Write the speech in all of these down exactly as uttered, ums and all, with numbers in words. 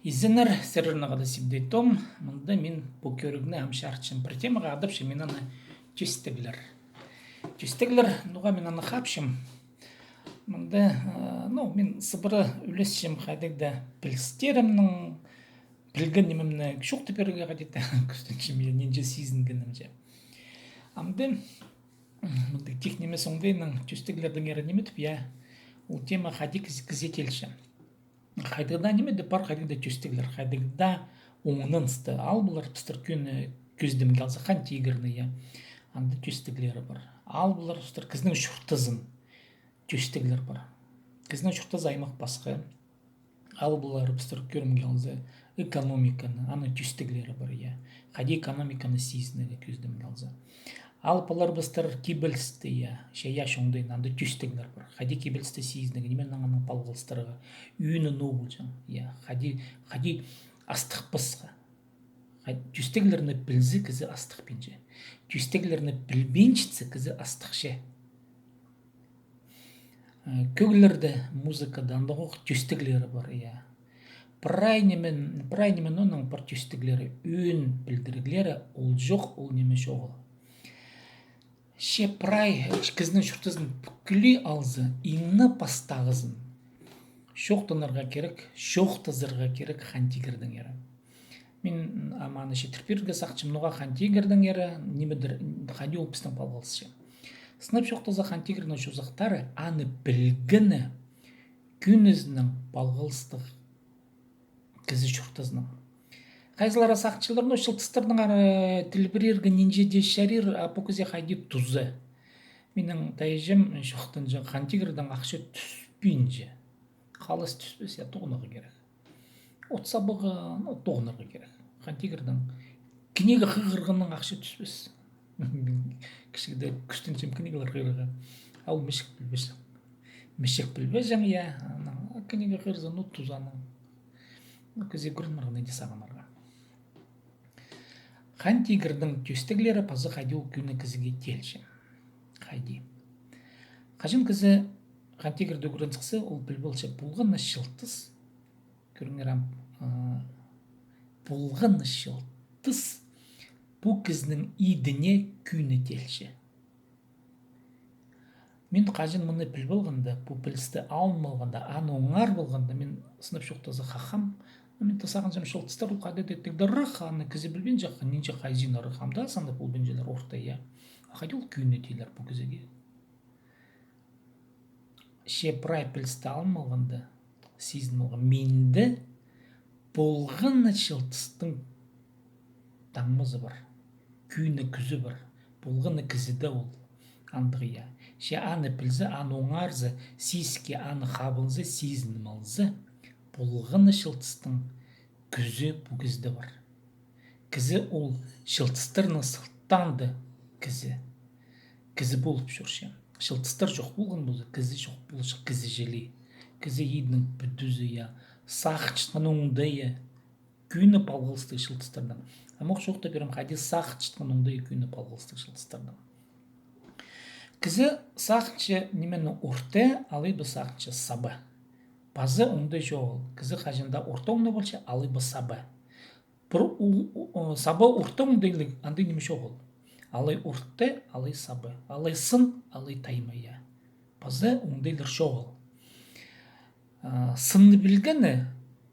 Изеннер, сірернең хада Сибдей Том. Мында мин пу кӧрігні ам чарытчам пір темаға, адапчам мин аны тӧстіглер. Тӧстіглер, ноға мин аны хапчам. Мында, э, ну, мин сыбыра ӱлесчем хайдағ-да пілістерімнең, пілген нимемні чоохтап пирерге хайди-да кӱстенчем, я, нинҷе сизінгенімҷе. Амды, м, мында тик нимес оңдайнаң тӧстіглердеңер ниме тіп, я, ол тема хайди кізее теелче. Хайдағ-да ниме дее пар, хайдағ-да тӧстіглер, хайдағ-да оңнаныстығ. Алып алар пістер кӧні кӧзідімге алза Хан Тигірні, я. Анда тӧстіглері пар. Алып алар пістер кізінің чуртазын, тӧстіглер пар. Кізінің чуртазы аймах-пасха. Алып алар пістер кӧрімге алза экономиканы, аның тӧстіглері пар, я. Хайди экономиканы сизінерге кӧзідімге алза. Алып алар пістер кибелісті, я, чайаачы оңдайын, анда тӧстіглер пар. Хайди кибелісті сизінерге, нименең аны палғалыстырарға, ӧӧні ноо полҷаң, я, хайди, хайди астыхпасха. Хай-, тӧстіглерні пілзе, кізі астыхпинча. Тӧстіглерні пілбинчетсе, кізі астыхча. Э, кӧглерде, музыкада андағох тӧстіглері пар, я. Прай ниме, прай ниме ноонаң пар тӧстіглері, ӧӧн пілдіріглері, ол чох, ол ниме чоғыл. Че прай кізінің чуртазын пӱкӱле алза, иң не пастағызын чоохтанарға кирек, чоохтазарға кирек Хан Тигірдеңер. Мин ам аны читіріп пирерге сағынчам, ноға Хан Тигірдеңер, нимедір, хайди ол пістің палғалысча. Сынап чоохтаза, Хан Тигірнің чозахтары, аны пілгені кӧнізінең палғалыстығ кізі чуртазынаң. Хайзылары сағынчалар, ну, чылтыстарнаң ары тілбірерге нинҷе дее чарир, а пу кізее хайди туза. Минің тайҷам чоохтанҷаң, Хан Тигірдең ахча тӱспинче. Халас тӱспес, я, тоғынарға кирек. От сабарға, ну, тоғынарға кирек. Хан Тигірдең книга хығырғаннаң ахча тӱспес. Кічігде кӱстенчем книгалар хығырарға. А ол мічік пілбеҷең. Мічік пілбеҷең, я. Анаң книга хығырза, ну, туза анаң. Ну, кізее кӱрінмеерге, не дее сағынарға. Хан Тигірдең тӧстіглері паза хайди ол кӧні кізее теелче. Хайди. Хаҷан кізі Хан Тигірді ӱгрен сыхса, ол піліп алча, полған на чылтыс. Кӧріңер ам, а, полған на чылтыс пу кізінің идіне кӧні теелче. Мин хаҷан мыны піліп алғанда, пу пілісті алып алғанда, аны оңар полғанда, мин сынап чоохтаза хахам, ну, мин таа сағынчам, чылтыстар ол хайдағ-да тігдеррах, аны кізі пілбинче, нинҷе хайзына ырах, ам даа саны полбинчалар орта, я. А хайди ол кӧні теелер пу кізее? Че прай пілісті алып алғанда, сизін алған, минде полған на чылтыстың таңмазы пар, кӧні кӱзі пар, полған на кізіде ол андағ, я. Че аны пілзе, аны оңарза, сизікке аны хабынза, сизін алза, полған на чылтыстың кӱзі пу кізіде пар. Кізі ол чылтыстарның сылтаанда кізі. Кізі полып чӧрче. Чылтыстар чох полған полза, кізі чох полҷых, кізі чіли. Кізі идінің пӱдізі, я. Сағынчатхан оңдайы кӧні палғалыстығ чылтыстардаң. Амох чоохтап пирем, хайди сағынчатхан оңдайы кӧні палғалыстығ чылтыстардаң. Кізі сағынча нимені орта, алай ба сағынча саба. Паза оңдай чоғыл. Кізі хаҷан даа орта оңнап алча, алай ба саба. Пір у-, у-, саба орта оңдайлығ, андағ ниме чоғыл. Алай орта, алай саба. Алай сын, алай тайма, я. Паза оңдайлар чоғыл. А, сынны пілгені,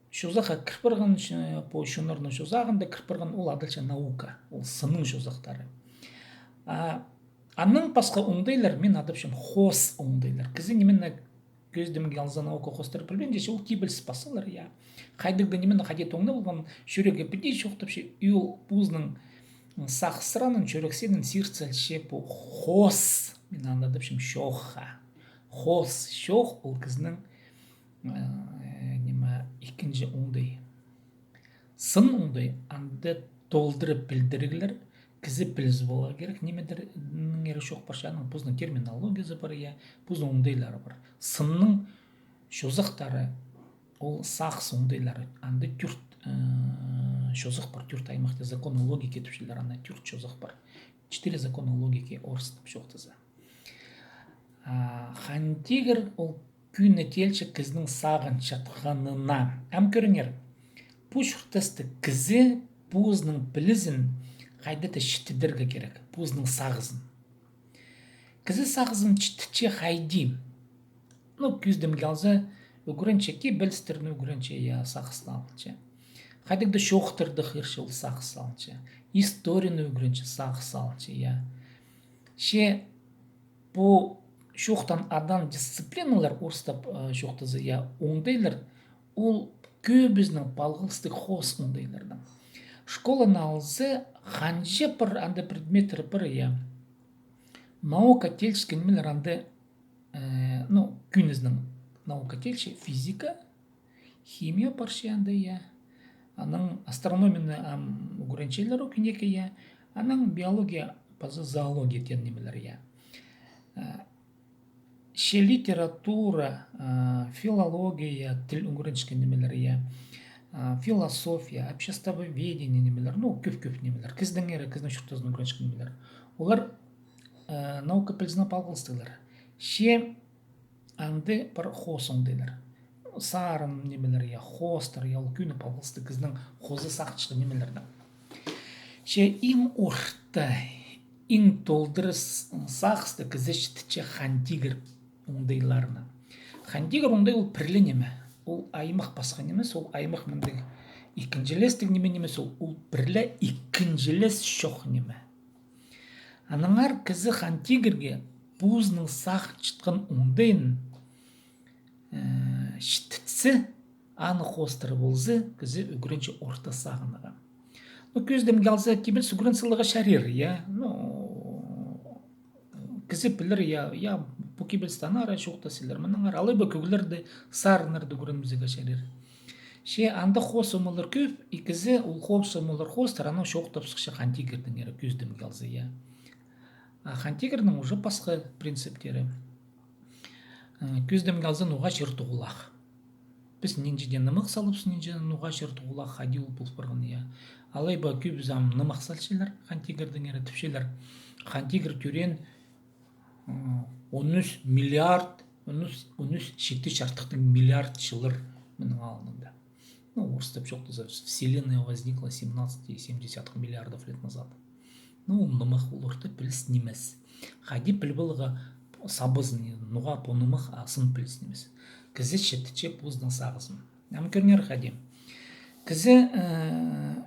чозахха кір парған, ч-, пу чоннарның чозағында кір парған, ол адалча наука, ол сынның чозахтары. А, аннаң пасха оңдайлар, мин адапчам хоос оңдайлар. Кізі ниме кӧзідімге алза, наука хоостар пілбинче, че ол кибеліс пасчалар, я. Хайдағ-да нимені хайди тоңнап алған, чӱрегі піди чоохтапча, и ол позының сағысыраның, чӱрексінін сиртче пу хоос, мин аны адапчам чоохха. Хоос чоох, ол кізінің, э, ниме, ікінҷі оңдай. Сын оңдай, анда толдыра пілдіріглер, кізі піліс поларға кирек, нимедір, неңер чоох парча, аның позының терминологиязы пар, я, позының оңдайлары пар. Сынның чозахтары, ол сағыс оңдайлары, анда тӧрт, э, чозах пар, тӧрт аймахта законы логики тіпчелер, анда тӧрт чозах пар. Четыре закона логики орыстап чоохтаза. А, Хан Тигір ол кӧні теелче кізінің сағынчатханына. Ам кӧріңер. Пу чуртаста кізі позының пілізін хайда-да чітедерге кирек, позының сағызын. Кізі сағызын чітче хайди? Ну, кӧзідімге алза, ӱгренче, кибелістерні ӱгренче, я, сағыс алынча. Хайдағ-да чоохтарды хығырча, ол сағыс алынча. Историяны ӱгренче, сағыс алынча, я. Че пу чоохтаң адаң дисциплиналар, орыстап, э, чоохтаза, я, оңдайлар, ол кӧбізінің палғалыстығ хоос оңдайлардаң. Школаны алза, ханҷа пар анда предметтер пар, я. Наука теелчеткен нимелер анда, э, ну, кӧнізінең наука теелче, физика, химия парча анда, я. Анаң астрономияны ам ӱгренчелер ӧкінеке, я. Анаң биология паза зоология теен нимелер, я. Э, че литература, э, филология, я, тіл ӱгренчеткен нимелер, я. Э, философия, обществоведение нимелер, ну, кӧп-кӧп нимелер. Кізідеңер, кізінің чуртазын ӱгренчеткен нимелер. Олар, э, наука пілізінең палғалыстығлар. Че анда пар хоос оңдайлар. Сарын нимелер, я, хоостар, я, ол кӧні палғалыстығ кізінің хоза сағынчатхан нимелердең. Че иң орта, иң толдыра сағысты кізі чітче Хан Тигір оңдайларына. Хан Тигір оңдай ол пірле ниме. Ол аймах пасха нимес, ол аймах мындағ ікінҷілестіг ниме нимес, ол, ол пірле ікінҷілес чох ниме. Аннаңар кізі Хан Тигірге позының сағынчатхан оңдайын, э, чітсе, аны хоостыра полза, кізі ӱгренче орта сағынарға. Ну, кӧзідімге алза, кибеліс ӱгрен саларға чарир, я. Ну, кізі пілер, я, я, пу кибелісте анаңар чоохтасчалар, мынаңар, алай ба кӧглерді, сарыннарды ӱгренібізерге чарир. Че анда хоос омалар кӧп, и кізі ол хоос омалар хоостыра, анаң чоохтап сыхча Хан Тигірдеңер, кӧзідімге алза, я. А Хан Тигірнің уже пасха принциптері. Э, кӧзідімге алза, ноға чир тоғылах. Піс нинҷе дее нымах салыбыс, нинҷе ноға чир тоғылах, хайди ол пол парған, я. Алай ба кӧбізі ам нымах салчалар, Хан Тигірдеңер тіпчелер. Хан Тигір тӧреен, м, он ӱс миллиард, он ӱс, он ӱс читі чардыхтың миллиард чыллар мының алнында. Ну, орыстап чоохтаза, Вселенная возникла семнадцать и семь десятых миллиардов лет назад. Ну, ол нымах, ол орта піліс нимес. Хайди піліп аларға сабызын, ноға пу нымах, а сын піліс нимес. Кізі чітче позының сағызын. Ам кӧріңер хайди. Кізі, э,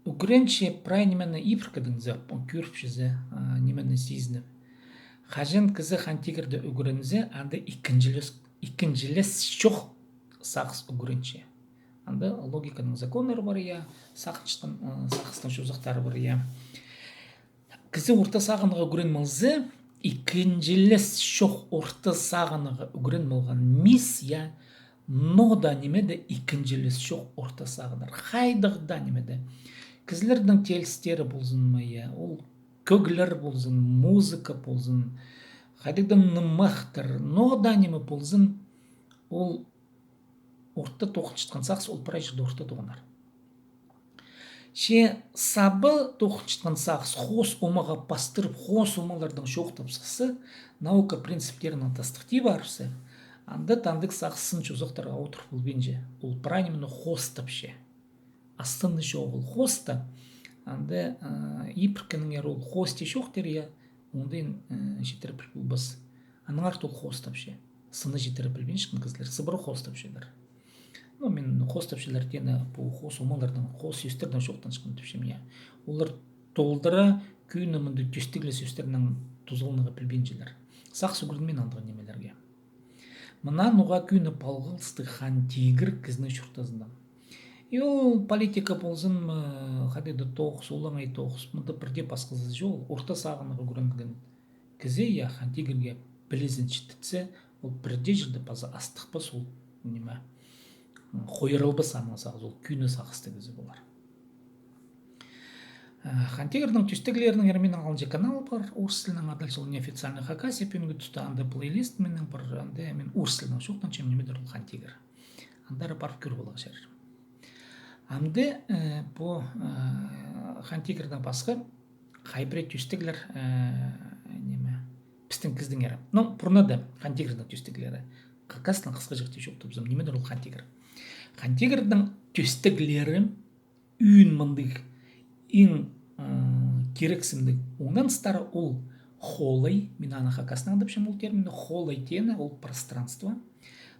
ӱгренче прай нимені ибіркідең за, кӧріп чізе, а, нимені сизініп. Хаҷан кізі Хан Тигірді ӱгрензе, анда ікінҷілес, ікінҷілес чох сағыс ӱгренче. Анда логиканың законнары пар, я, сағынчатхан, а, сағыстың чозахтары пар, я. Кізі орта сағынарға ӱгреніп алза, ікінҷілес чох орта сағынарға ӱгреніп алған мис, я, ноо даа ниме дее ікінҷілес чох орта сағынар. Хайдағ даа ниме дее. Кізілернің теелістері ползын ма, я, ол кӧглер ползын, музыка ползын, хайдағ даа нымахтар, ноо даа ниме ползын, ол орта тоғынчатхан сағыс, ол прай чирде орта тоғынар. Че саба тоғынчатхан сағыс хоос омаға пастырып, хоос омалардаң чоохтап сыхса, наука принциптерінең тастыхти парыбысса, анда тандығ сағыс сын чозахтарға одырып полбинча. Ол прай нимені хоостапча. Астыны чоғыл хоста, анда, а, ибіркінеңер ол хоости чоохтир, я, оңдайын, э, читіре піл полбас. Аннаңар ол хоостапча. Сыны читіре пілбинчеткен кізілер сыбыра хоостапчалар. Ну, мин хоостапчалар теені пу хоос омалардаң, хоос сӧстердең чоохтанчатхан тіпчем, я. Олар толдыра кӧні мындағ тӧстіглес сӧстернең тузаланарға пілбинчелер. Сағыс ӱгренмин андағ нимелерге. Мына ноға кӧні палғалыстығ Хан Тигір кізінің чуртазында. И ол политика ползын ма, хайдағ даа тоғыс, олаңай тоғыс, мында пірдее пасхазы чоғыл, орта сағынарға ӱгренген кізі, я, Хан Тигірге пілізін чітсе, ол пірдее чирде паза астыхпас, ол, ниме, хойырылбас аның сағызы, ол кӧні сағыстығ кізі полар. Э, Хан Тигірнің тӧстіглерінеңер минің алынҷа канал пар, орыс тілінең адалча ол «Неофициальный Хакасия», пӱӱнгі туста анда плейлист минің пар, анда мин орыс тілінең чоохтанчам, нимедір ол Хан Тигір. Андар парып кӧр поларға чарир. Амды, э, пу, э, Хан Тигірдең пасха хай пірее тӧстіглер, э, ниме, пістің кізідеңер. Ну, пурнада Хан Тигірнің тӧстіглері. Хакастаң хысхаҷахти чоохтабызам, нимедір ол Хан Тигір. Хан Тигірдің тӧстеглері ӱн мындағ иң, ы, кирексімніг оңданыстары ол холай, мин аны хакастаң тіпчем ол терминді, холай теені ол пространство,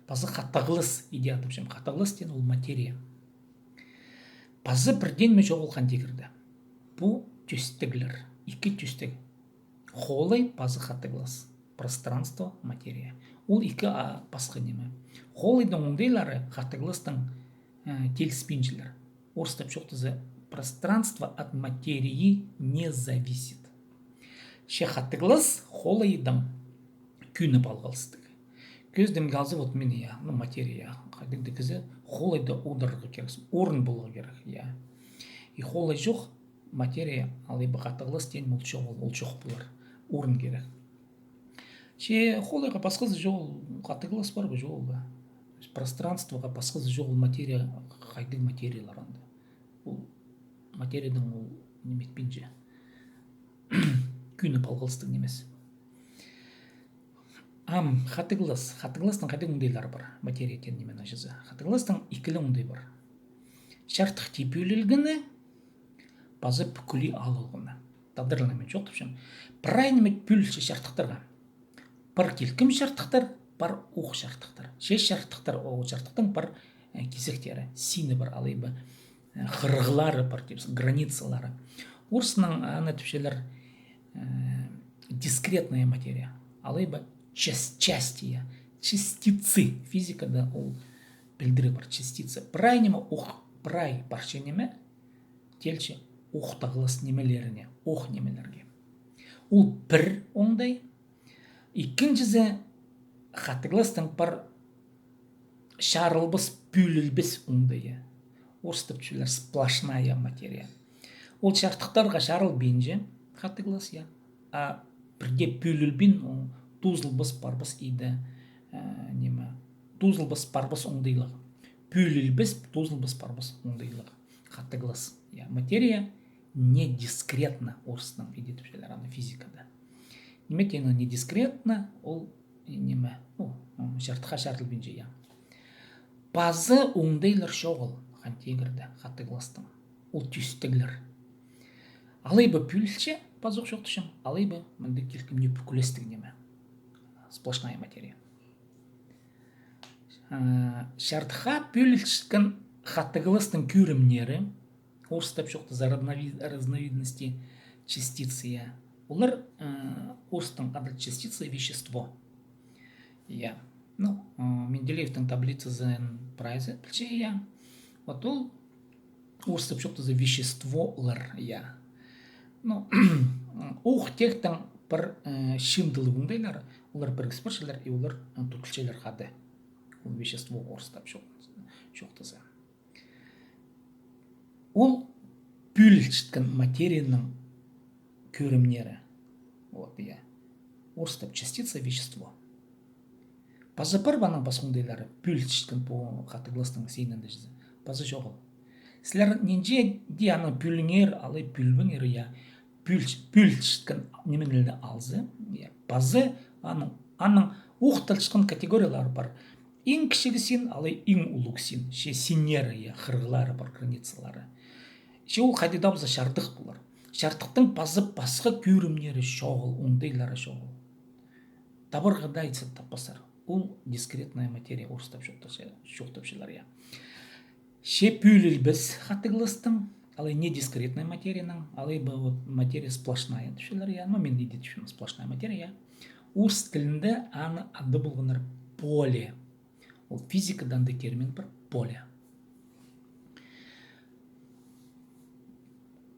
паза хатығлас иди тіпчем, хатығлас теені ол материя. Паза пір дее ниме чоғыл Хан Тигірде. Пу тӧстеглер, ікі тӧстег. Холай паза хатығлас. Пространство, материя. Ол ікі, а, пасха ниме. Холайдың оңдайлары хатығластың, э, тиліспинчелер. Орыстап чоохтаза, пространство от материи не зависит. Че хатығлас холайдың кӧні палғалыстығ. Кӧзідімге алза, вот мин, я, ну, материя, я, хайдағ-да кізі холайда одырарға кирек, орын поларға кирек, я. И холай чох, материя, алай ба хатығлас теен ол чоғыл, ол чох полар. Орын кирек. Че холайға пасхазы чоғыл, хатығлас пар ба, чоғыл ба. То есть пространствоға пасхазы чоғыл материя, хайдағ материялар анда. Ол материядаң ол ниме итпинче. Кӧні палғалыстығ нимес. Ам, хатығлас. Хатығластың хайдағ оңдайлары пар? Материя теен ниме, значит. Хатығластың ікі ле оңдай пар. Чардыхти пӧлілгені, паза пӱкӱле алылғаны. Тадарларнаң мин чоохтапчам. Прай ниме пӧлілче чардыхтарға. Пар килкім чардыхтар, пар ох чардыхтар. Че чардыхтар, ол чардыхтың пар, э, кизектері, сині пар, алай ба, э, хырығлары пар, тіпче, границалары. Орыснаң аны тіпчелер, э, дискретная материя, алай ба часть, части, я, частицы. Физикада ол пілдіріг пар, частица. Прай ниме ох, прай парча ниме, тилче охтағлас нимелеріне, ох нимелерге. Ол пір оңдай. Ікінҷізі, хатығластың пар чарылбас, пӧлілбес оңдайы. Орыстап чӧлер сплошная материя. Ол чардыхтарға чарылбинча хатығлас, я. А пірдее пӧлілбин, ол тузылбас, парбас иді, э, ниме, тузылбас, парбас оңдайлығ. Пӧлілбес, тузылбас, парбас оңдайлығ. Хатығлас, я. Материя не дискретна, орыстаң иди тіпчелер аны физикада. Ниме теені не дискретна, ол, э, ниме, ну, м, чардыхха чарылбинча, я. Паза оңдайлар чоғыл Хан Тигірде, хатығластың. Ол тӧстеглер. Алай ба пӧлілче, пазох чоохтапчам, алай ба мындағ килкім не пӱкӱлестіг ниме. Сплошная материя. Э, чардыхха пӧлілчеткен хатығластың кӧрімнері, орыстап чоохтаза, разнови-, разновидности частицы, я. Олар, э, орыстаң адал частица — вещество. Я. Ну, э, Менделеевтің таблицазын прайзы пілче, я. Вот ол орыстап чоохтаза веществолар, я. Ну, ох тектің пір, э, чыындылығ оңдайлары, олар пірігіс парчалар, и олар, э, тутылчалар хада. Ол вещество орыстап чоох-, чоохтаза. Ол пӧлілчеткен материяның кӧрімнері. Вот, я. Орыстап частица — вещество. Паза пар ба аның пасха оңдайлары, пӧлілчеткен пу хатығластың синінде чізе. Паза чоғыл. Сірер нинҷе дее аны пӧліңер, алай пӧлбеңер, я. Пӧл-, пӧлілчеткен нимелерні алза, я. Паза аның, аның охталчатхан категориялары пар. Иң кічіг син, алай иң улуғ син. Че синнері, я, хырығлары пар, границалары. Че ол хайди даа полза чардых полар. Чардыхтың паза пасха кӧрімнері чоғыл, оңдайлары чоғыл. Табарға даа итсе таппассар. Ол дискретная материя, орыстап чоохтапча-, чоохтапчалар, я. Че пӧлілбес хатығластың, алай не дискретная материяның, алай ба вот материя сплошная тіпчелер, я. Ну, мин иди тіпчем сплошная материя, я. Орыс тілінде аны ады полғаннар поле. Ол физикада андағ термин пар, поле.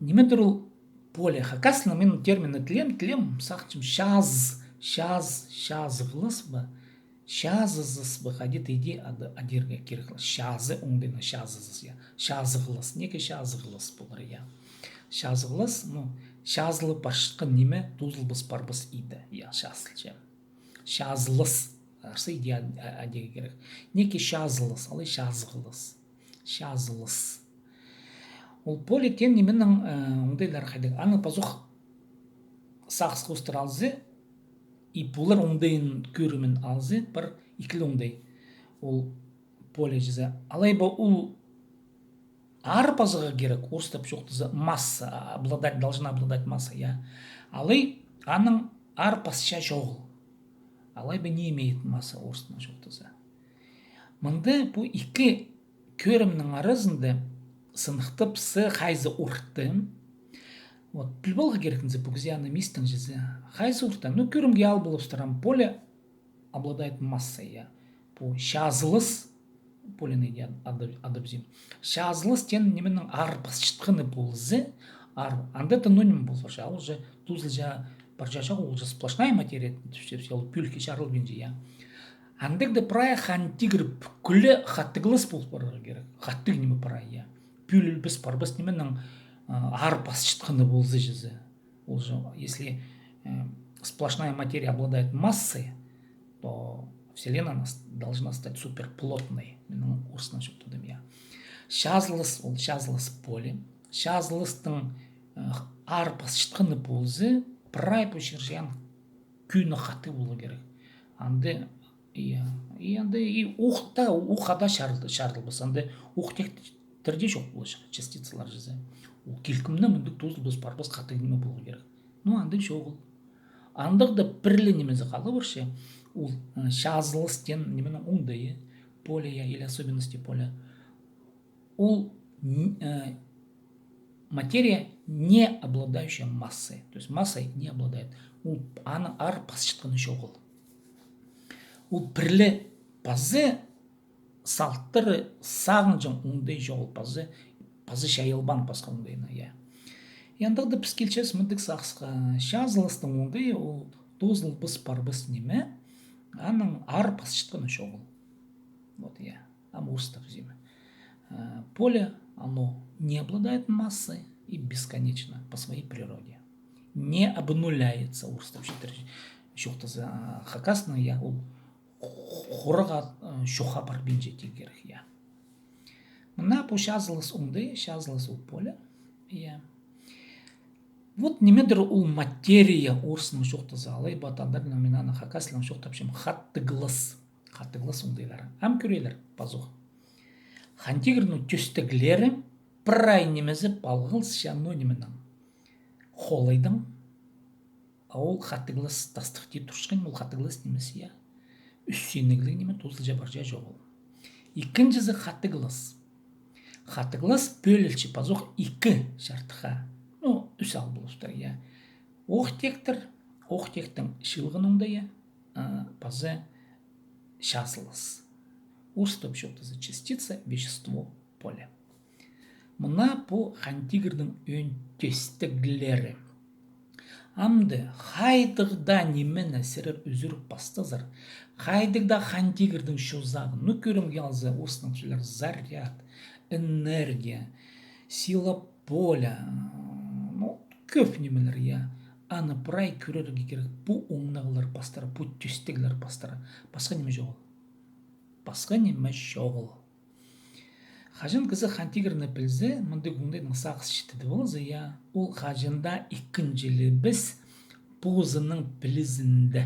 Ниме дір ол поле? Хакас тілінең мин терминні тілеем, тілеем, сағынчам, чаз, чаз, чазығлас па, чазызыс па, хайди-да иди ады, адирға кирек. Чазы оңдайнаң чазызыс, я. Чазығлас, неке чазығлас полар, я. Чазығлас, ну, чазылып парчатхан ниме тузылбас, парбас иді, я, чазылча. Чазылыс. Арса иди а-, а-, адирға кирек. Неке чазылыс, алай чазығлас. Чазылыс. Ол поле теен нименің, э, оңдайлары хайдағ? Аны пазох сағысха устар алза, и пулар оңдайын кӧрімін алза, пар ікі ле оңдай. Ол поле чізе. Алай ба ол аар пазарға кирек, орыстап чоохтаза, масса, а, обладать, должна обладать массой, я. Алай аның аар пасча чоғыл. Алай ба не имеет масса, орыстап чоохтаза. Мында пу ікі кӧрімнің аразында сыныхтапча хайзы орта. Вот, піліп аларға кирек ниме пу кізі аны мистің чізе. Хайзы орта. Ну, кӧрімге ал полыбыстыр, ам поле обладает массой, я. Пу чазылыс, поле, я, адап, адапчам. Чазылыс теен нименің аар пасчатханы полза, аар, анда та, ну, ниме полза, ол уже тоозылча парча чоғыл, ол уже сплошная материя, тіпче, ол пӧлікке чарылбинча, я. Андағ даа прай Хан Тигір пӱкӱле хатығлас пол парарға кирек. Хатығ ниме прай, я. Пӧлілбес, парбас нименің, а, аар пасчатханы полза чізе. Ол же, если, э, сплошная материя обладает массой, то Вселенная нас-, должна стать суперплотной. Мин орыстап чоохтадым, я. Чазылыс, ол чазылыс поле. Чазылыстың, э, аар пасчатханы полза, прай пу чир-чайаан кӧні хатығ поларға кирек. Анда, и, и анда и ух та, ух ада чарыл-, чарылбас. Анда ух тек тірде чох полча, частицалар чізе. Ол килкімні мындағ тоозылбас, парбас, хатығ ниме поларға кирек. Ну, андағ чоғыл. Андағ даа пір ле нимезі хал парча, ол, э, чазылыс теен нименің оңдайы, поле, я, или особенности поля. Ол н-, э, материя, не обладающая массой. То есть массой не обладает. Ол аны аар пасчатханы чоғыл. Ол пір ле пазы салтыры сағынҷаң оңдай чоғыл, пазы, пазы чайылбаан пасха оңдайына, я. И андағ даа піс килчебіс мындағ сағысха. Чазылыстың оңдайы ол тоозылбас, парбас ниме, аның аар пасчатханы чоғыл. Вот, я. Ам орыстап тізем. Э, поле, оно не обладает массой и бесконечно по своей природе. Не обнуляется, орыстап читір-, чоохтаза, а, хакаснаң, я, ол ху-, хураға, э, чоохха парбинча тирге кирек, я. Мына пу чазылыс оңдай, чазылыс ол поле, я. Вот нимедір ол материя, орыснаң чоохтаза, алай ба тадарнаң, мин аны хакас тілінең чоохтапчам, хатығлас. Хатығлас оңдайлары. Ам кӧрелер, пазох. Хан Тигірнің тӧстеглері прай нимезі палғалысча, ну, нименең. Холайдаң, а ол хатығлас тастых тіп турчатхан, ол хатығлас нимес, я. Ӱс синнігліг ниме, тоозылча парча чоғыл. Ікінҷізі хатығлас. Хатығлас пӧлілче пазох ікі чардыхха. Ну, ӱс ал полыстыр, я. Ох тектер, ох тектің чыылған оңдайы, а, паза чазылыс. Орыстап чоохтаза, частица, вещество, поле. Мына пу Хан Тигірнің ӧӧн тӧстеглері. Амды хайдағ даа нимені сірер ӱзӱріп пастазар, хайдағ даа Хан Тигірнің чозағын, ну, кӧрімге алза, орыснаң сӧлер заряд, энергия, сила поля, ну, кӧп нимелер, я. Аны прай кӧрерге кирек пу оңнағлар пастыра, пу тӧстеглер пастыра. Пасха ниме чоғыл. Пасха ниме чоғыл. Хаҷан кізі Хан Тигірні пілзе, мындағ оңдайнаң сағыс читіре полза, я, ол хаҷан даа ікінҷілебес позының пілізінде.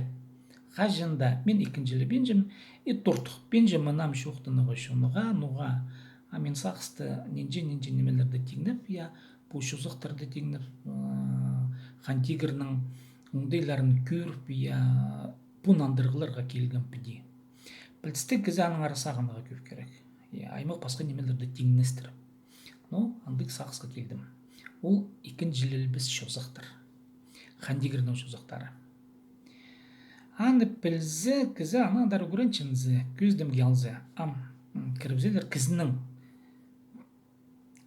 Хаҷан даа мин ікінҷілебинчем, и туртухпинчам мынам чоохтанарға чонға, ноға. А мин сағыста нинҷе-нинҷе нимелерді тиңнеп, я, пу чозахтарды тиңнеп, э, Хан Тигірнің оңдайларын кӧріп, я, пу нандырығларға килгем піди. Пілдістіг, кізі аннаңар сағынарға кӧп кирек. Я, аймах пасха нимелерді тиңнестіріп. Ну, андағ сағысха килдім. Ол ікінҷілелбес чозахтар. Хан Тигірнің чозахтары. Аны пілзе, кізі аннаңар ӱгренче, кӧзідімге алза. Ам, м, кірібізерлер кізінің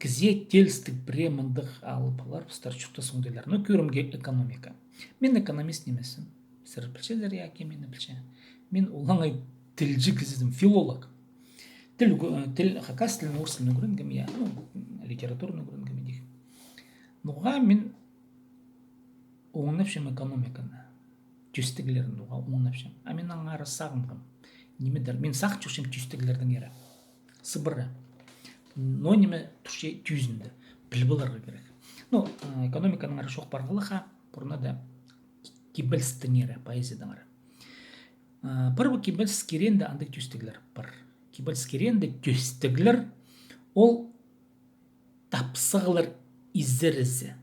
кізее тилістіг пірее мындағ алыптығ пастар чуртас оңдайлар. Ну, кӧрімге, экономика. Мин экономист нимеспін. Сірер пілчезер, я, кем мині пілче. Мин олаңай тілҷі кізізім, филолог. Тіл, э, тіл, хакас тілін, орыс тілін ӱгренгем, я, ну, литератураны ӱгренгем, идӧк. Ноға мин оңнапчам экономиканы. Тӧстеглерін ноға оңнапчам. А мин аннаңар сағынғам. Нимедір, мин сағын чӧрчем тӧстеглердеңер. Сыбыра. Но ниме турча тӧзінде. Піліп аларға кирек. Ну, э, экономиканаңар чоох парғалаха, пурнада кибелістеңер, поэзиядаңар. Э, пір бу кибеліс кирегінде андағ тӧстеглер пар. Кибеліс кирегінде тӧстіглер, ол тапсағлар изерізі.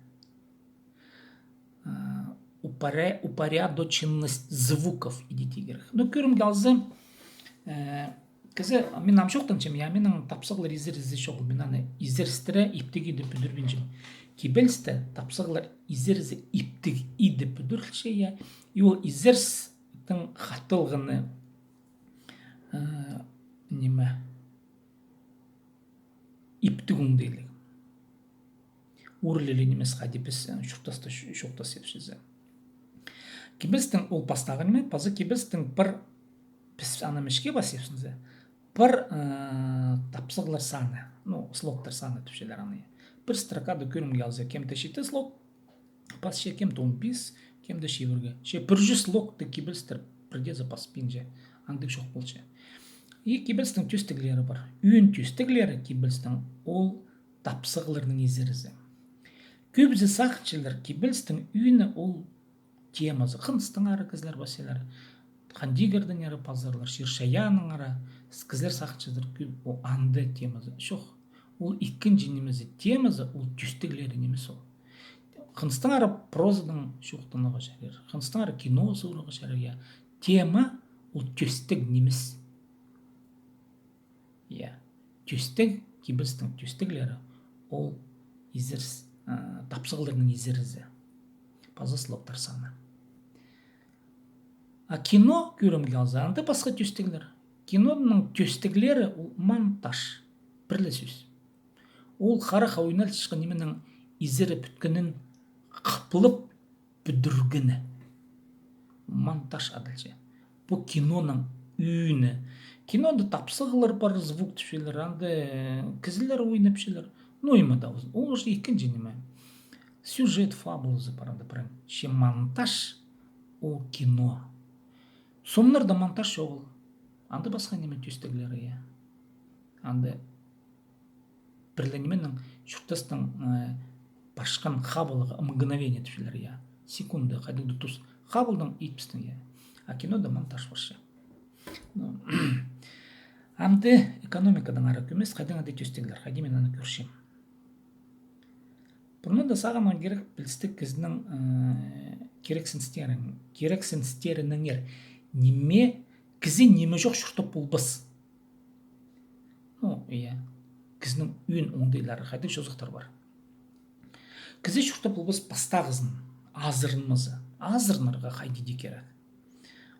Упоря- упорядоченность звуков иди тигірек. Ну, кӧрімге алза, кізі, мин ам чоохтанчам, я, минің тапсағлар изерізі чоғыл, мин аны изерістіре иптіг иді пӱдірбинчем. Кибелісте тапсағлар изерізі иптіг иді пӱдірілче, я. И ол изерістің хатылғаны, ниме, иптіг оңдайлығ. Урлелі нимес, хайди піс чуртаста чоохтасчабыс. Кибелістің ол пастағы ниме, паза кибелістің пір, піс аны мешке пасчабыс, пір тапсағлар саны, ну, слогтар саны тіпчелер аны. Пір строкада кӧрімге алза, кем-де читі слог пасча, кем-де он пис, кем-де чибіргі. Че пір чӱс слогты кибелістер пірдеезі паспинча, андағ чох полча. И кибелістің тӧстіглері пар. Ӧӧн тӧстіглері кибелістің ол тапсағларның изерізі. Кӧбізі сағынчалар, кибелістің ӧӧні ол темазы. Хыныстаңар кізілер пасчалар, Хан Тигірдеңер пазарлар, Чир-чайааннаңар, кізілер сағынчалар, кӧ- о, анда темазы. Чох. Ол ікінҷі нимезі, темазы, ол тӧстіглері нимес ол. Хыныстаңар прозадаң чоохтанарға чарир. Хыныстаңар кино суурарға чарир, я. Тема ол тӧстіг нимес. Я. Тӧстіг, кибелістің тӧстіглері, ол изеріс, а, тапсағларның изерізі. Паза слогтар саны. А кино кӧрімге алза, анда пасха тӧстіглер. Киноның тӧстіглері ол монтаж. Пір ле сӧс. Ол хараха ойналчатхан нименің изері пӱткенін хыплап пӱдіргені. Монтаж адалча. Пу киноның ӧӧні. Кинода тапсағлар пар, звук тіпчелер, анда, э, кізілер ойнапчалар. Ну, ниме даа ползын. Ол уже ікінҷі ниме. Сюжет, фабулазы пар анда прям. Че монтаж ол кино. Сомнарда монтаж чоғыл. Анда пасха ниме тӧстіглері, я. Анда пір ле нименің, чуртастың, э, парчатхан хабылығы, мгновение тіпчелер, я. Секунда, хайдағ-да тус. Хабылдаң итпістің, я. А кинода монтаж парча. Ну, амды экономикадаң ара кӧмес, хайдағ андағ тӧстіглер, хайди мин аны кӧрчем. Пурнада сағынарға кирек пілістіг кізінің, э, кирексіністерін-, кирексіністерінеңер. Ниме, кізі ниме чох чуртап полбас. Ну, я. Кізінің ӧӧн оңдайлары, хайдағ чозахтар пар. Кізі чуртап полбас пастағызын, азырынмазы. Азырынарға хайди даа кирек.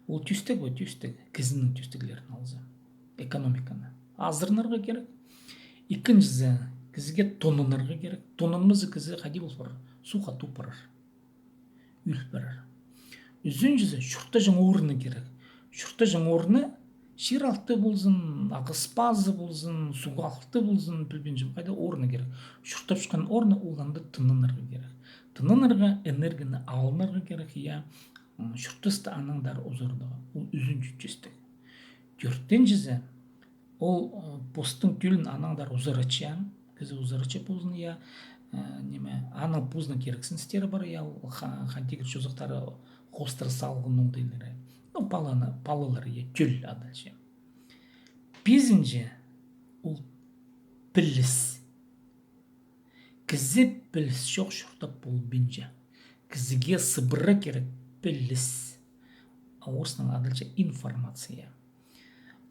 Ол тӧстіг бе, тӧстіг, кізінің тӧстіглерін алза. Экономиканы. Азырынарға кирек. Ікінҷізі, кізіге тонанарға кирек. Тонанмаза кізі хайди пол парар. Суға тӧл парар. Ӧл парар. Ӱзінҷізі, чуртаҷаң орны кирек. Чуртаҷаң орны чир алты ползын, ағас пазы ползын, суғ алты ползын, пілбинчем, хайдағ орны кирек. Чуртапчатхан орны, ол анда тынанарға кирек. Тынанарға, энергияны алынарға кирек, я. М, чуртасты анаңар узарарға. Ол ӱзінҷі тӧстіг. Тӧртінҷізі, ол, э, постың тӧлін анаңар узарча, кізі узарча позын, я, э, ниме, аның позының кирексіністері пар, я, ол ха-, Хан Тигір чозахтары хоостыра салған оңдайлары. Ну, паланы, палалар, я, тӧл адалча. Пизінҷі, ол піліс. Кізі піліс чох чуртап полбинча. Кізіге сыбыра кирек піліс. А орыснаң адалча информация.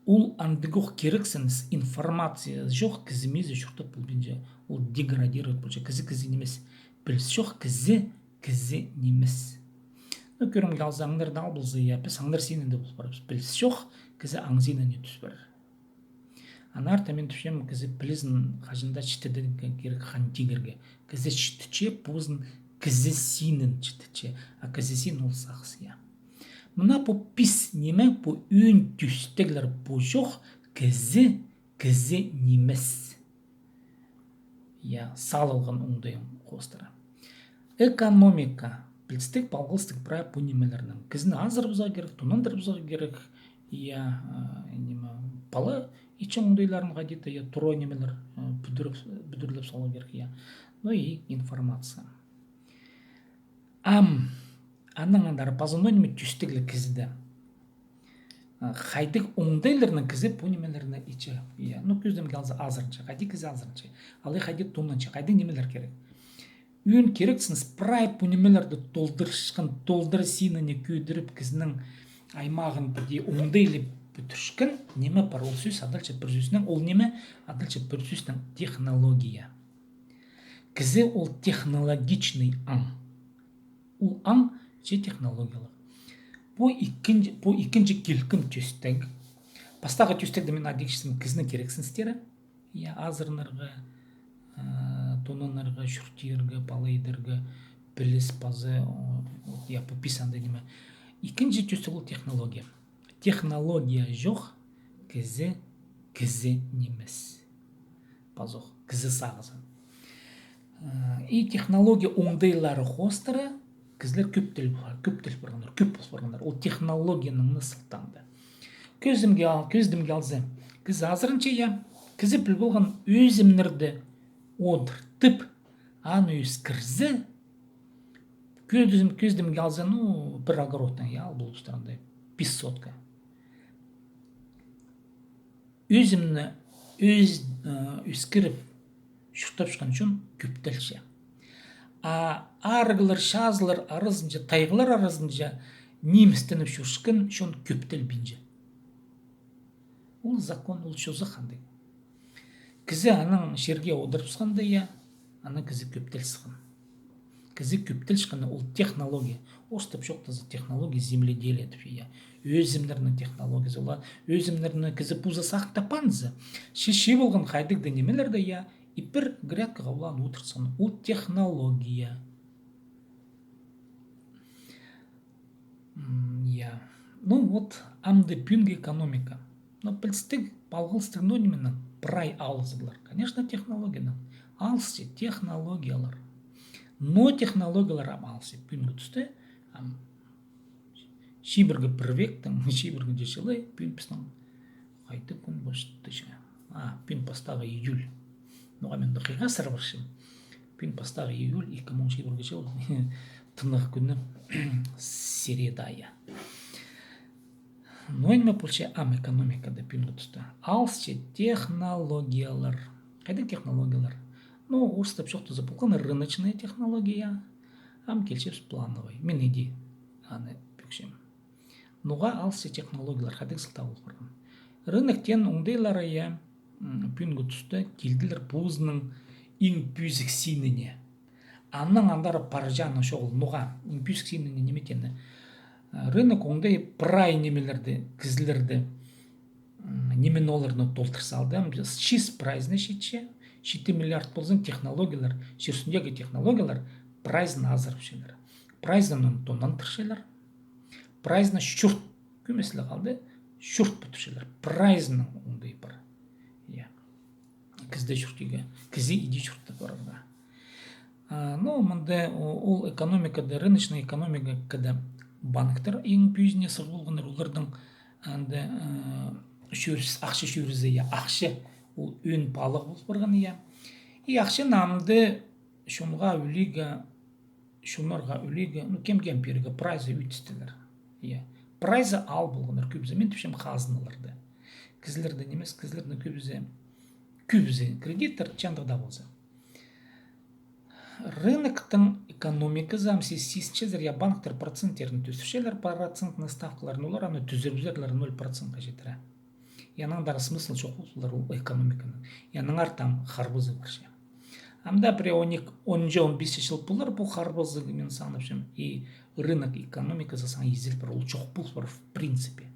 Ол андағ ох кирексініс, информация чох, кізі мизі чуртап полбинча. Ол деградировать полча. Кізі кізі нимес. Піліс чох, кізі кізі нимес. Ну, кӧрімге алза, аңнар даа полза, я, піс аңнар синінде пол парарбыс. Піліс чох, кізі аң синіне тӱс парар. Аннаңар мин тіпчем, кізі пілізін хаҷан даа читірерге кирек Хан Тигірге. Кізі читірче позын, кізі синін читірче. А кізі син ол сағыс, я. Мына пу пис ниме, пу ӧӧн тӧстіглер, пу чох, кізі кізі нимес. Я, салылған оңдайың хоостыра. Экономика. Пілістіг, палғалыстығ прай пу нимелернең. Кізіні азырыбызарға кирек, тонандырыбызарға кирек. Я, э, ниме, пала итчең оңдайларын хайди-да, я, тура нимелер, э, пӱдіріп, пӱдіріліп саларға кирек, я. Ну и информация. Ам, аннаңар паза ниме тӧстіглер кізіде. А, хайдағ оңдайларнаң кізі пу нимелерні итче. Я, ну, кӧзідімге алза, азырынча. Хайди кізі азырынча? Алай хайди тонанча? Хайдағ нимелер кирек? Ӧӧн кирексіністер прай пу нимелерні толдырчатхан, толдыра синіне кӧдіріп, кізінің аймағын піди оңдайлап пӱдірчеткен ниме пар. Ол сӧс адалча пір сӧснең, ол ниме адалча пір сӧснең: технология. Кізі ол технологичный аң. Ол аң че технологиялығ. Пу ікінҷі, пу ікінҷі килкім тӧстег. Пастағы тӧстегте мин адалчам кізінің кирексіністері. Я, азырынарға, а, тонанарға, чуртирға, палайдарға, піліс пазы, о, я, пу пис анда ниме. Ікінҷі тӧстег ол технология. Технология чох, кізі кізі нимес. Пазох, кізі сағызы. Э, и технология оңдайлары хоостыра кізілер кӧптел, кӧптел парғаннар, кӧп пол парғаннар. Ол технологияның сылтаанда. Кӧзідімге ал, кӧзідімге алза, кізі азырынча, я, кізі піл полған ӧзімнерді одыртып, аны ӧскірзе, кӧзідім, кӧзідімге алза, ну, пір огородтың, я, ол полып турғанда, пис сотка. Ӧзімні ӧс-, э, ӧскіріп, чуртапчатхан чон кӧптелче. А арығлар, чазылар аразынҷа, тайғалар аразынҷа ниместеніп чӧрчеткен чон кӧптелбинче. Ол закон, ол чозах андағ. Кізі анаң чирге одырыбысханда, я, анаң кізі кӧптеліскен. Кізі кӧптелісхені ол технология. Орыстап чоохтаза, технология земледелия тіп, я. Ӧзімнернің технологиязы. Олар ӧзімнерні кізі пу за сағын таппанза, че чыып алған хайдағ-да нимелерді, я, и пір грядкаға олар одыртсаң, ол технология. М, я. Ну вот, амды пӱӱнгі экономика. Но пілдістіг, палғалыстығ, но нименең прай алызығлар. Конечно, технологияның. Алысча технологиялар. Но технологиялар ам алысча пӱӱнгі туста. Ам чибіргі пір вектің, чибіргінҷі чылы, пӱӱн пістің хайдағ кӱн полчатты че? А, пӱӱн пастағы июль. Ноға мин даа хыйға сыра парчам. Пӱӱн пастағы июль, ікі муң чибіргі чыл, тынағ кӱні, средая. Но ниме полча ам экономикада пӱӱнгі туста? Алысча технологиялар. Хайдағ технологиялар? Ну, орыстап чоохтаза, полған рыночная технология. Ам килчебіс плановай. Мин иди аны пӧкчем. Ноға алысча технологиялар, хайдағ сылтаа пол парған? Рынок теен оңдайлары, я, м, пӱӱнгі туста килділер позының иң пӧзік синине. Анаң андар парҷааны чоғыл. Ноға? Иң пӧзік синине ниме теені? Э, рынок оңдай прай нимелерді, кізілерді, м, ниме оларны толдыр салды. Ам чис прайзына читче, читі миллиард ползын технологиялар, чир ӱстӱндегі технологиялар прайзын азырапчалар. Прайзын тонандырчалар. Прайзына чурт, кӧмес ле халды, чурт пӱдірчелер. Прайзының оңдайы пар. Я. Кізі чуртирға, кізі иди чуртап парарға. А, ну, мында о-, ол экономикада, рыночный экономикада банктар иң пӧзіне сығып алғаннар, оларның анда, а, чӧріс-, ахча чӧрізі, я, ахча, ол ӧӧн палығ пол парған, я. И ахча намды чонға ӱлиге, чоннарға ӱлиге, ну, кем-кем пирерге, прайзы ӧтістілер. Я. Прайзы ал полғаннар кӧбізі. Мин тіпчем хазналарда. Кізілерді нимес, кізілернің кӧбізі, кӧбізі кредиттер чандығ даа полза. Рыноктың экономиказы ам сис-, сизінчезер, я, банктар проценттерін тӧстірчелер, процентный ставкаларын, олар аны тӱзірібізерлер ноль процентке читіре. Анаң андар смысл чох полар ол экономиканың. Анаң артында харбазығ парча. Ам даа пірее он ікі, он ча, он пис чыл полар пу харбазығ, мин сағынчам, и рынок экономиказы саң изіл пар, ол чох пол пар в принципе.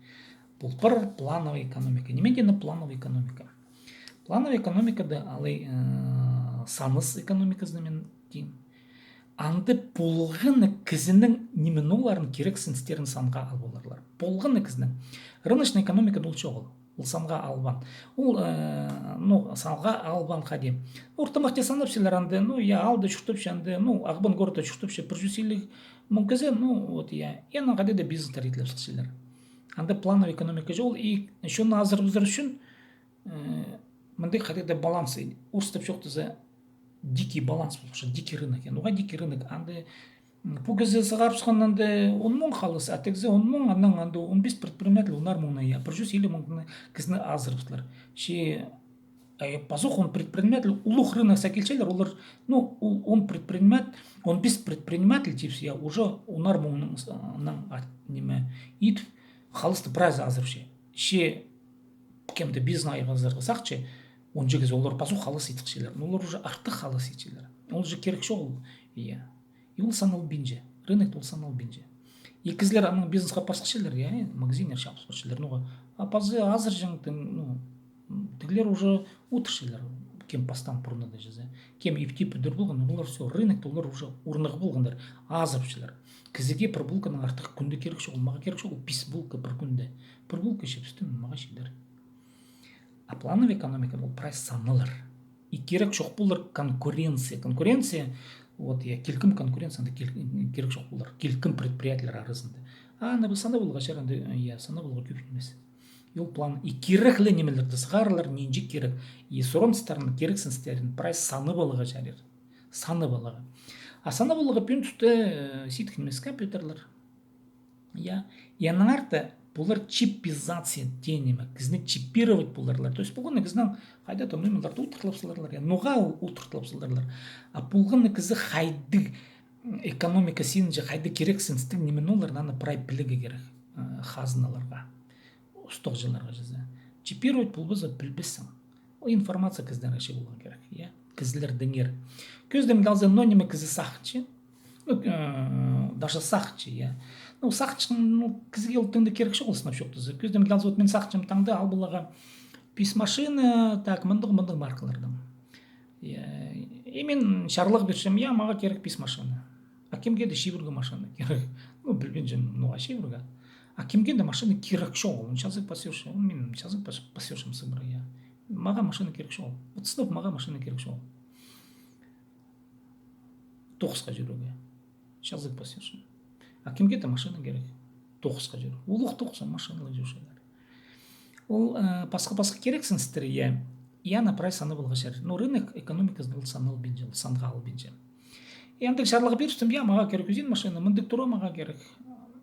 Пол пар плановая экономика. Ниме теені плановая экономика? Плановая экономикада алай, э, саныс экономиказынаң мин теем. Анда полған на кізінің ниме оларның кирексіністерін санға алып аларлар. Полған на кізінің. Рыночный экономикада ол чоғыл. Ол санға албаан. Ол, э, ну, санға албаан хайди. Ортымахти санапчалар анда, ну, я, аалда чуртапча анда, ну, Ағбан городта чуртапча пір чӱс илиг муң кізі, ну, вот, я. И анаң хайди даа бизнестер итлеп сыхчалар. Анда плановый экономика чоғыл, и чонны азырыбызар ӱчӱн, э, мындағ хайди даа баланс, орыстап чоохтаза, дикий баланс полча, дикий рынок. Я, ноға дикий рынок? Анда Пу кізі сығарыбысханда он муң халас, а тігізі он муң, анаң анда он пис предприниматель, онар муңнаң, я, пір чӱс илиг муңнаң кізіні азырыбыстылар. Че, э, пазох он предприниматель улуғ рыноксар килчелер, олар, ну, ол он предприниматель, он пис предприниматель тіпче, я, уже онар муңнаң, а, ниме, ит, халасты прайзы азырыбысча. Че кем-де бизнес азырарға сағынча, он чигі кізі, олар пазох халас ит сыхчалар. Но олар уже артых халас итчелер. Ол же кирек чоғыл, я. И ол саналбинча. Рынокта ол саналбинча. И кізілер анаң бизнеске пар сыхчалар, я, магазиннер чаап сыхчалар. Ну, а пазы азырҷаң, ну, тігілер уже одырчалар. Кем пастаң пурнады чізе. Кем ипти пӱдір полған, олар всё, рынокта олар уже орнығып полғаннар, азырыбысчалар. Кізіге пір булканың артых кӱнде кирек чоғыл, мағаа кирек чоғыл пис булка пір кӱнде. Пір булка чіпсті мағаа читер. А плановый экономика ол прай саннар. И кирек чох полар конкуренция. Конкуренция, вот, я, килкім конкуренция, анда кил-, кирек чох полар. Килкім предприятиелер аразында. А аны пу санап аларға чарир, я, санап аларға кӧп нимес. И ол план, и кирек ле нимелерді сығарарлар, нинҷе кирек. И сурыныстарын, кирексіністерін прай санап аларға чарир. Санап аларға. А санап аларға пӱӱн туста, э, сидік нимес, компьютерлер. Я. И аннаңар даа пулар чипизация теен ниме, кізіні чипировать поларлар. То есть полған на кізінің хайда-да номерлерді утырлап саларлар, я, ноға утырлап саларлар. А полған на кізі хайдағ экономика синінҷе, хайдағ кирексіністіг ниме, олар аны прай пілерге кирек, э, хазналарға, устағҷыларға чізе. Чипировать полбаза, пілбессің. Ол информация кізілерге чізе поларға кирек, я. Кізілердеңер. Кӧзідімге алза, но ниме кізі сағынча. Ну, э, даже сағынча, я. Ну, сағынча, ну, кізіге ол тың даа кирек чоғыл, сынап чоохтаза. Кӧзідімге алза, вот мин сағынчам таңда ал поларға пис машина, так, мындағ, мындағ маркалардаң. Я, и мин чарлығ пирчем, я, мағаа кирек пис машина. А кемге дее чибіргі машина кирек. Ну, пілбинчем, ноға чибіргі. А кемге дее машина кирек чоғыл. Ол чазағ пасча, ол мин чазағ пас-, пасчам сыбыра, я. Мағаа машина кирек чоғыл. Вот сынап, мағаа машина кирек чоғыл. Тоғысха чӧрерге. Чазағ пасча. А кемге дее машина кирек. Тоғысха чӧрерге. Улуғ тоғыс, а машина ла чӧрчелер. Ол, э, пасха-пасха кирексіністер, я. И аны прай санап аларға чарир. Но рынок экономиказында ол саналбинча, ол санға албинча. И андағ чарлығ пирчем, я, мағаа кирек ӱзін машина, мындағ тура мағаа кирек.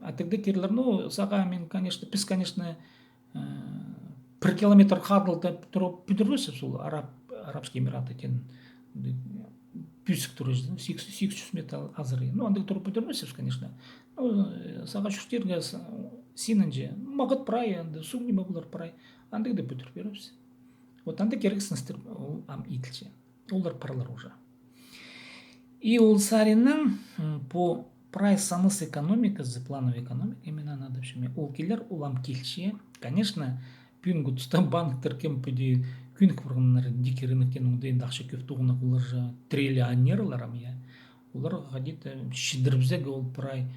А тігде кирлер, ну, сағаа мин, конечно, піс, конечно, э, пір километр хадылда тура пӱдірбеспіс, ол Араб, Арабский Эмираты теен, пӧзік тура, сигіс, сигіс чӱс метр азыра. Ну, андағ тура пӱдірбеспіс, конечно. Ну, э, сағаа чуртирға с-, синінҷе, мағат прай, анда суғ ниме полар прай. Андағ даа пӱдір пирербіс. Вот анда кирексіністер ол ам иділче. Олар парлар уже. И ол саринаң, м, пу прай санныс экономиказы, плановый экономика, именно надо всё, ол килер, ол ам килче. Конечно, пӱӱнгі туста банктер кем піди кӧнік парғаннар, дикий рынок теен, оңдайында ахча кӧп тоғынарға, олар же триллионерлер ам, я. Олар где-то чідірібізерге ол прай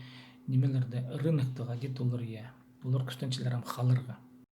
нимелерді, рынокты где-то олар, я. Олар кӱстенчелер ам халарға.